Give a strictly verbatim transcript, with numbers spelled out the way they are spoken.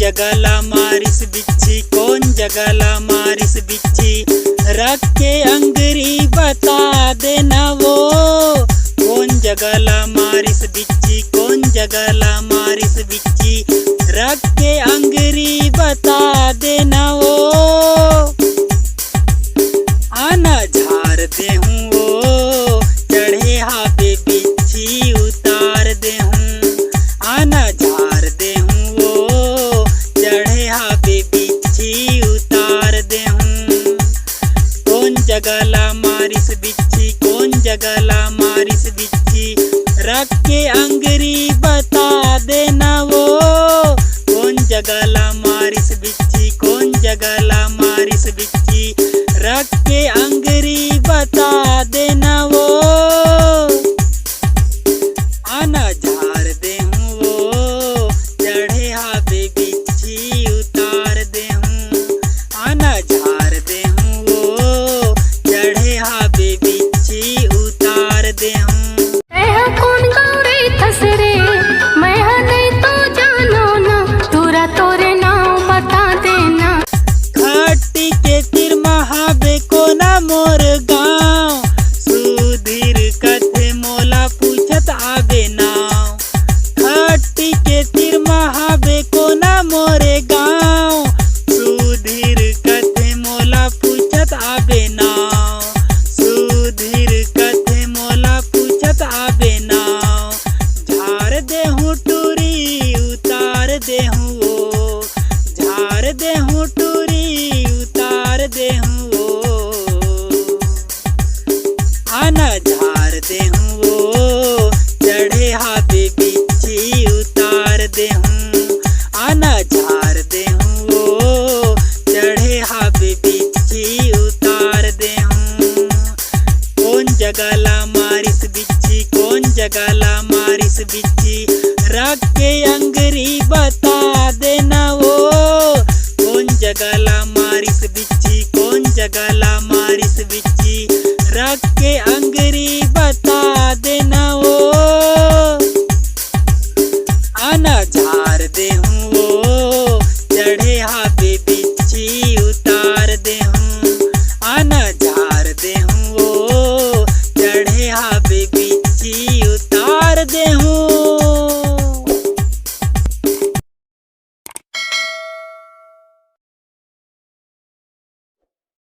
जगह ला मारिस बिच्छी, कोन जगह ला मारिस बिच्छी, रख के अंगरी बता देना वो। कोन जगह ला मारिस बिच्छी, कोन जगह ला मारिस बिच्छी, रख के अंगरी बता देना वो। आना झार देहूँ वो, चढ़े हाबे बिच्छी उतार देहूँ। आना झार देहूँ वो, चढ़े हाबे बिच्छी उतार देहूँ। कोन जगह ला मारिस बिच्छी, कोन जगह ला मारिस बिच्छी, रख के अंगरी बता देना वो। कोन जगह ला मारिस बिच्छी, कोन जगह ला मारिस बिच्छी, रख के अंगरी बता देना वो। आना झार देहूँ वो, चढ़े हाबे बिच्छी उतार देहूँ। आना झार देहूँ वो, चढ़े हाबे बिच्छी उतार देहूँ। तैहा कोन गाँव रहिथस रे, मैं हा नहीं तो जानो ना, टूरा तोरे नाव बता देना। घाटी के तीर मा हाबे कोना मोर गाँव, सुधीर कथे मोला पूछत आबे नाव। घाटी के तीर मा हाबे कोना मोरे गाँव, सुधीर कथे मोला पूछत आबे नाव। सुधीर कथे मोला पूछत आबे नाव। झार देहूँ टूरी उतार देहूँ वो, झार देहूँ टूरी उतार देहूँ वो। आना झार देहूँ वो, चढ़े हाबे बिच्छी उतार देहूँ। आना झार देहूँ वो, चढ़े हाबे बिच्छी उतार देहूँ। कोन जगह ला मारिस बिच्छी, कोन जगह ला मारिस बिच्छी, रख के अंगरी बता देना वो। कोन जगह ला मारिस बिच्छी, कोन जगह ला मारिस बिच्छी, रख के